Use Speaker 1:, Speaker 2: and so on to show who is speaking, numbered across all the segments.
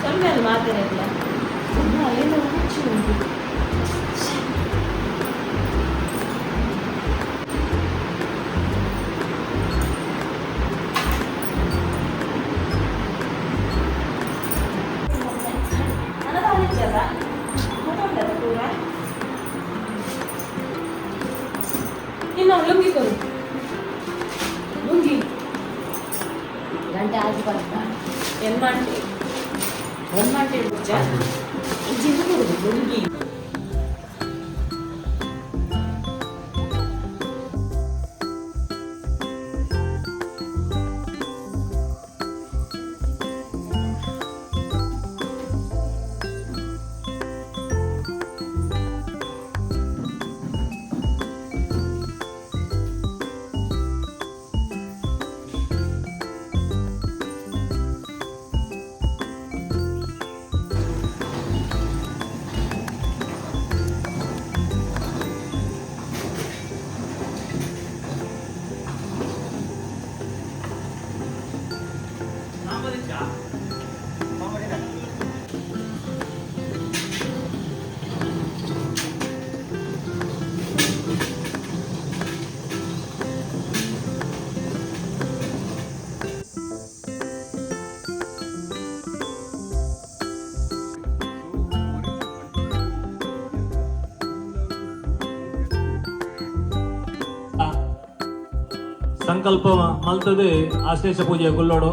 Speaker 1: ಸೊಲ್ಮೆಲ್ ಮಾತೆರೆಗ್ಲ. ಅಲ್ಲೇನ ಹುಚ್ಚು ಉಂಟು. ಅನ್ನದಾನಿಚ್ಚದ ಫೋಟೋ ಪೂರ. ಇನ್ನು ಲುಂಗಿ ಕೊರು, ಲುಂಗಿ.
Speaker 2: ಗಂಟೆ ಆಜು ಬಂತ.
Speaker 1: ಏನ್ ಮಾಡ್ತಿ?
Speaker 2: ಏನ್ ಮಾಡ್ತೀವಿ?
Speaker 1: ಹುಚ್ಚ ಜಿಂದು ಕೊಡುದು ಲುಂಗಿ.
Speaker 3: ಸಂಕಲ್ಪ ಮಲ್ತದೆ ಆಶ್ಲೇಷ ಪೂಜೆ ಗುಲ್ಲೋಡು.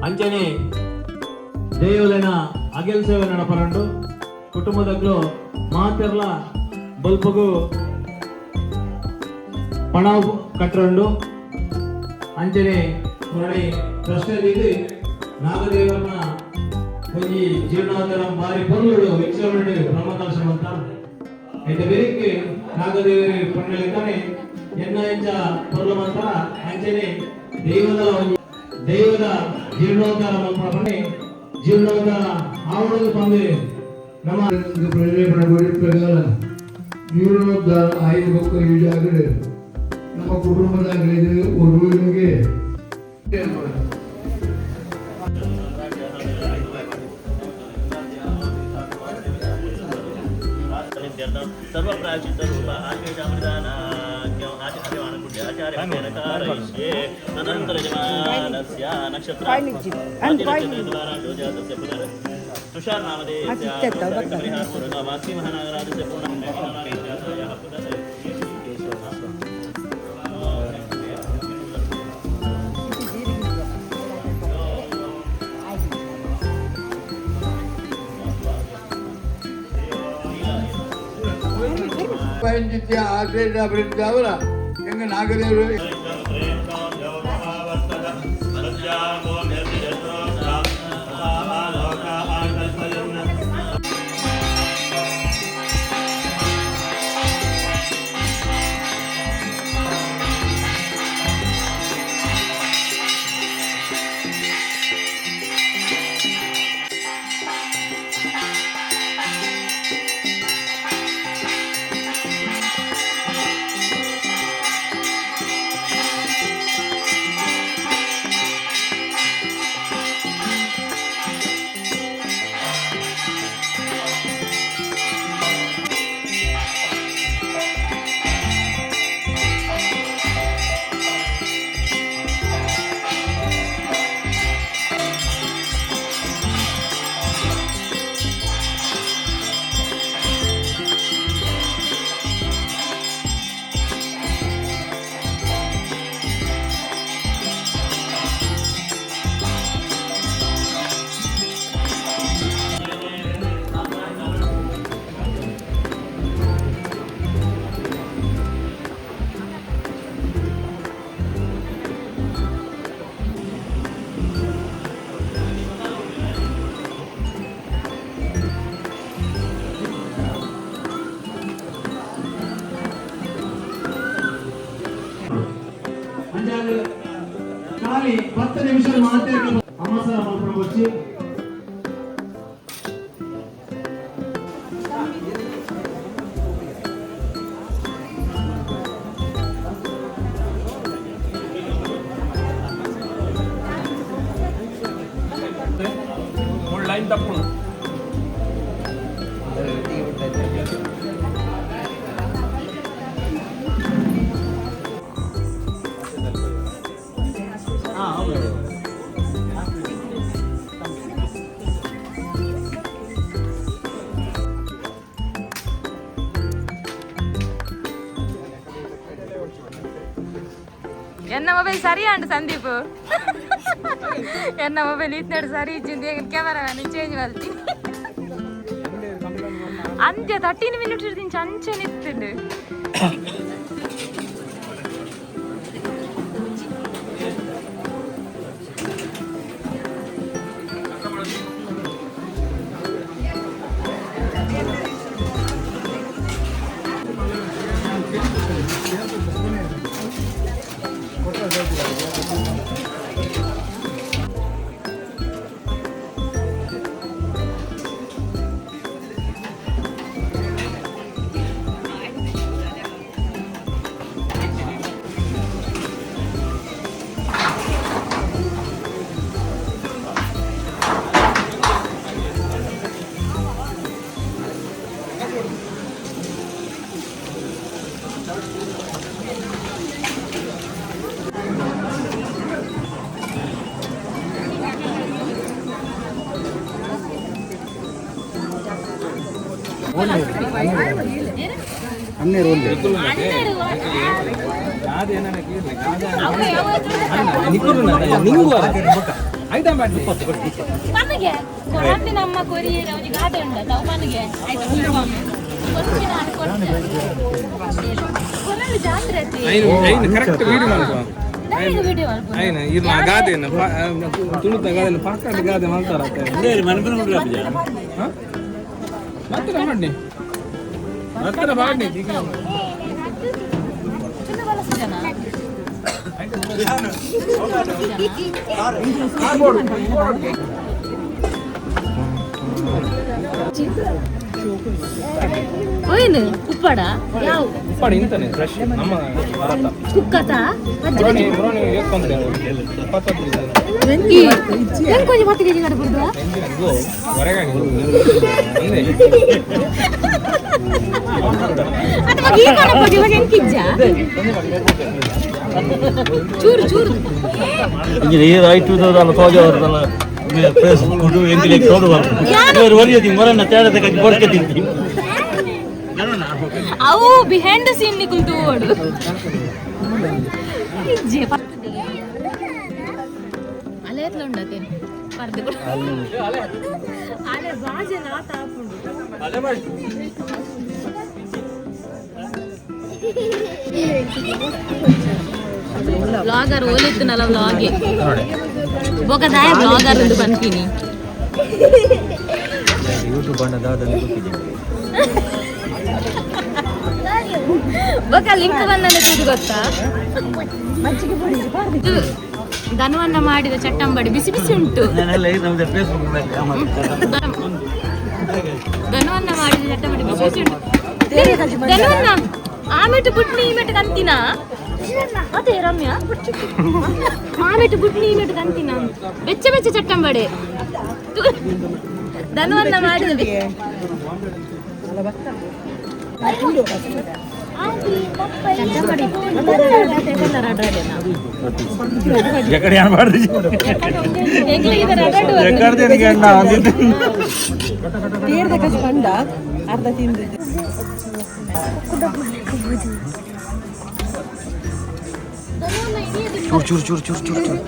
Speaker 3: ಅಂಚನೆ ದೇವುಲೆನ ಅಗೆಲ್ ಸೇವೆ ನಡಪರಂಡು. ಕುಟುಂಬದಗ್ಲು ಮಾತೆರ್ಲ ಬಲ್ಪಗು ಪಣ ಕಟ್ಟರಂಡು. ಅಂಚನೆ ಮುರಳಿ ಪ್ರಶ್ನೆ ದೀದು ನಾಗದೇವರನ ಒಂಜಿ ಜೀರ್ಣೋದ್ಧಾರ ಬಾರಿ ಪೊರ್ಲುಡು ವಿಕ್ಷರಣೆ ಬ್ರಹ್ಮಕಲಶ ಅಂತ ಐತೆ. ಬೆರಿಕ್ ನಾಗದೇವರಿ ಪುಣ್ಯಲಿಂದಾನೆ ಎನ್ನ ಎಂಚ ಪೊರ್ಲು ಮಂತ್ರ. ಅಂಚನೆ ದೈವದ ಒಂಜಿ ದೈವದ ಜೀರ್ಣೋದ್ಧಾರ ಮಲ್ಪನೆ ಜೀರ್ಣೋದ್ಧಾರ ಆವಡದು ಪಂದು ನಮ್ಮ
Speaker 4: ಪ್ರೇರೇಪಣೆ ಪ್ರಕಾರ ಜೀರ್ಣೋದ್ಧಾರ ಆಯ್ದು ಬೊಕ್ಕ ಈ ಜಾಗಡೆ ನಮ್ಮ ಕುಟುಂಬದಾಗಲಿ ಒರುವಿನಿಗೆ.
Speaker 5: ಸರ್ವಪ್ರಾಚಿತ ರೂಪ ಆಶ್ವೇಷಾಮೃತಾನಾಜ್ಞಂ ಆಚಾರ್ಯವಾಣಕುಡ್ಯ ಆಚಾರ್ಯ ತದನಂತರ ಯಜಮಾನಸ್ಯ ನಕ್ಷತ್ರ ದ್ವಾರ ಜೋಜಾತಸ್ಯ ಪುನರ್ ತುಷಾರ್ ನಾಮಧೇಯಸ್ಯ ಪರಿಹಾರ ಮಹಾನಾಗರಾಜಸ್ಯ ಪೂರ್ಣ ಪುನರ್.
Speaker 4: ಪಂಚಿತ್ಯ ಆಶ್ರಯ ಅವರ ಎಂಗ ನಾಗದೇವರು.
Speaker 3: ಅಂಚಾದ ಖಾಲಿ 10 ನಿಮಿಷ ಮಾತಾಡಿ ಅಮಸರ ಮಲ್ಪಡ వచ్చి.
Speaker 6: ಐನ್ ತಪ್ಪುನು
Speaker 1: ಎನ್ನ ಮೊಬೈಲ್ ಸರಿ ಅಂಡ್ ಸಂದೀಪ್ ಎನ್ನ ಮೊಬೈಲ್ ಇತ್ನಾಡು ಸರಿ ಇಜ್ಜಿಂದ ಕ್ಯಾಮರಾ ಚೇಂಜ್ ಮಾಡ್ತೀನಿ ಅಂತ್ಯ 13 ಮಿನಿಟ್ಸ್ ಇರ್ತೀನಿ ಚಂಚನ್ ಇತ್ತುಂಡು. ಮನಗೆ ಕೊರಂದಿ ನಮ್ಮ ಕೊರಿಯರ್ ಅವನಿಗೆ ಗಾದೆ ಉಂಡ ತಾವು ಮನಗೆ ಕೊರಳು ಜಾತ್ರೆ.
Speaker 6: ಐನು ಐನು ಕರೆಕ್ಟ್ ವೀಡಿಯೋ ಮಲ್ಪುವ.
Speaker 1: ವಿಡಿಯೋ.
Speaker 6: ಐನು ಇರ್ನ ಗಾದೆನ ತುಳುತ ಗಾದೆನ ಪಾಕಂಡ ಗಾದೆ ಮಲ್ತಾರ. ಮತ್ತೆ ಮಾಡಿ ಮತ್ತೆ ಮಾಡಿ.
Speaker 1: ಓಯ್ನು ಉಪ್ಪಡ ಯಾವ?
Speaker 6: ಉಪ್ಪಾಡಿ ಇಂತಾನೆ ಫ್ರೆಶ್ ನಮ್ಮ ಭಾರತ.
Speaker 1: ಕುಕ್ಕತ.
Speaker 6: ಬ್ರೌನಿ ಬ್ರೌನಿ ಏಕೊಂದ್ರೆ 25.
Speaker 1: ಏನ್ ಕೊಂಚ 10 ಕೆಜಿ ಕಡೆ?
Speaker 6: ಗೋ ಹೊರಗೆ ಅಂದೆ.
Speaker 1: ಅಥವಾ ಈ ಕಡೆ ಪೋಜಿ ಇವಾಗ ಎಂಕಿಜ್ಜ ಚೂರು ಚೂರು. ಅವು ಬಿಹೈಂಡ್ ಸೀನ್ ನಿಕುಲ್ ತೂವಡು ಇಜ್ಜೆ ಅಲೆ ಎತ್ಲ ಉಂಡತೆ ಪರ್ದು ಕೂಡ ಅಲೆ ಬಾಜೆ ನಾ ತಾಪುಂಡು. ಬ್ಲಾಗರ್ ಓಲಿತ್ತನಲ್ಲ ವ್ಲಾಗೆ ಬೊಕದಾಯ ಬ್ಲಾಗರ್ ಎಂದು ಪನ್ಪಿನಿ.
Speaker 7: ಯೂಟ್ಯೂಬ್ ಬಣ್ಣದ ಗೊತ್ತಿದೆ.
Speaker 1: ಬೊಕ ಲಿಂಕ್ ಬಂದನೆ ತೂದು ಗೊತ್ತಾ? ಇದು ಧನುವನ್ನ ಮಾಡಿದ ಚಟ್ಟಂಬಡಿ ಬಿಸಿ ಬಿಸಿ ಉಂಟು. ಧನುವನ್ನ ಮಾಡಿದ ಚಟ್ಟಂಬಡಿ ಬಿಸಿ ಬಿಸಿ ಉಂಟು. ಧನುವನ್ನ ಆಮೆಟು ಬುಟ್ನಿ ಈಮೆಟು ಕಂತಿನ ಅದೇ ರಮ್ಯಾ ಆಮೆಟು ಬುಟ್ನಿ ಈಮೆಟು ಕಂತಿನ ಬೆಚ್ಚ ಬೆಚ್ಚ ಚಟ್ಟಂಬಡೆ ಧನುವನ್ನ ಮಾಡಿದ.
Speaker 7: ಎಕಡೆ ಅನ್ಬಾರ್ದು. ಎಕಡೆ ಅಣ್ಣ ಅಂದಿದ್ದು.
Speaker 2: ಅರ್ಧ ತಿಂದು.
Speaker 7: ಚೂರು ಚೂರು ಚೂರು ಚೂರು ಚೂರು ಚೂರು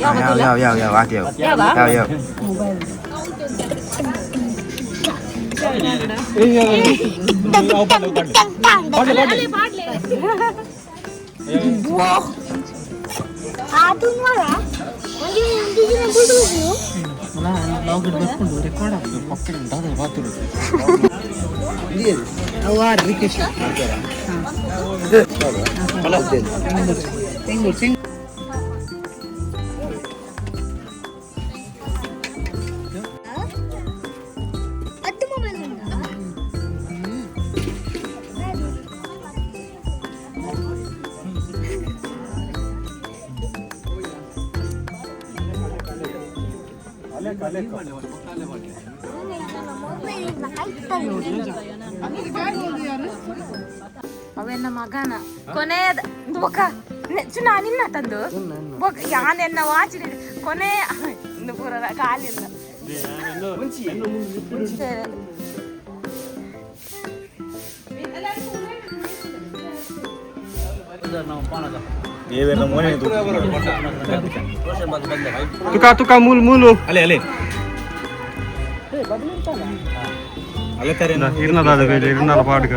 Speaker 7: ಯಾವ ಯಾವ ಯಾವ ಯಾವ ಆತ ಯಾವ ಯಾವ ಯಾವ.
Speaker 1: ಅವೆನ್ನ ಮಗನ ಕೊನೆಯದ ಬೊಕ ಚುನಾ ನಿನ್ನ ತಂದು ಬೊಕ ಯಾನೆನ್ನ ವಾಚ್ ಕೊನೆಯ ಇಂದು ಪೂರ ಕಾಲಿಲ್ಲ.
Speaker 6: ತುಕಾ ತುಕಾ ಮೂಲು ಮೂಲು ಅಲೆ ಅಲೆ ಇರ್ನದಾದ ಬೇಜ ಇರ್ನದ ಪಾಡ್ಗ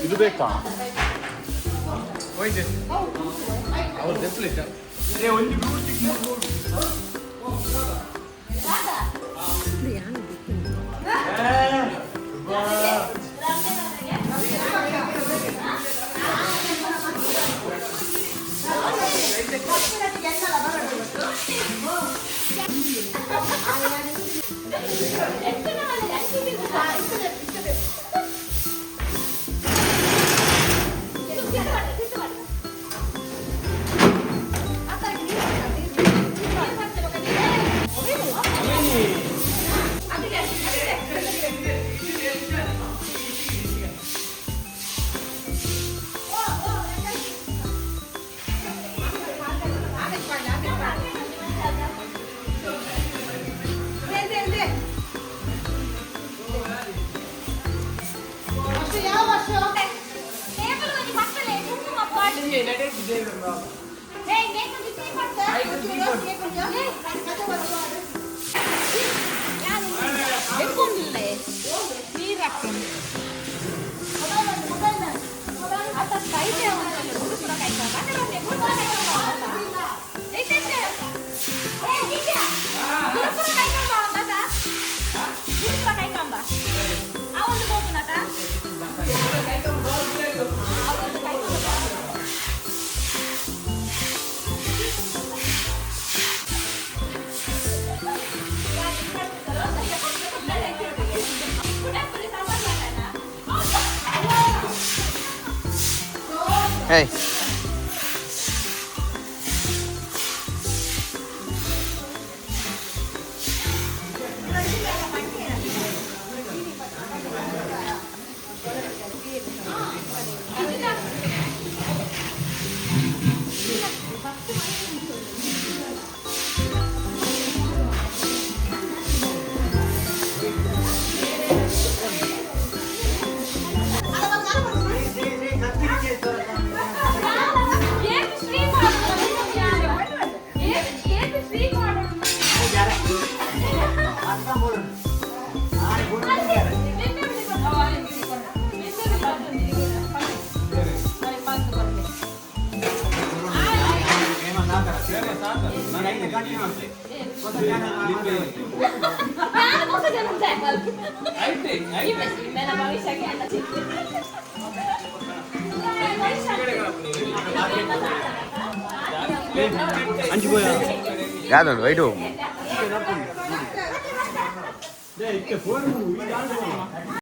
Speaker 6: ಇದು ಬೇಕಾ?
Speaker 7: Hey. ಯಾವ್ದು ವೈಡು.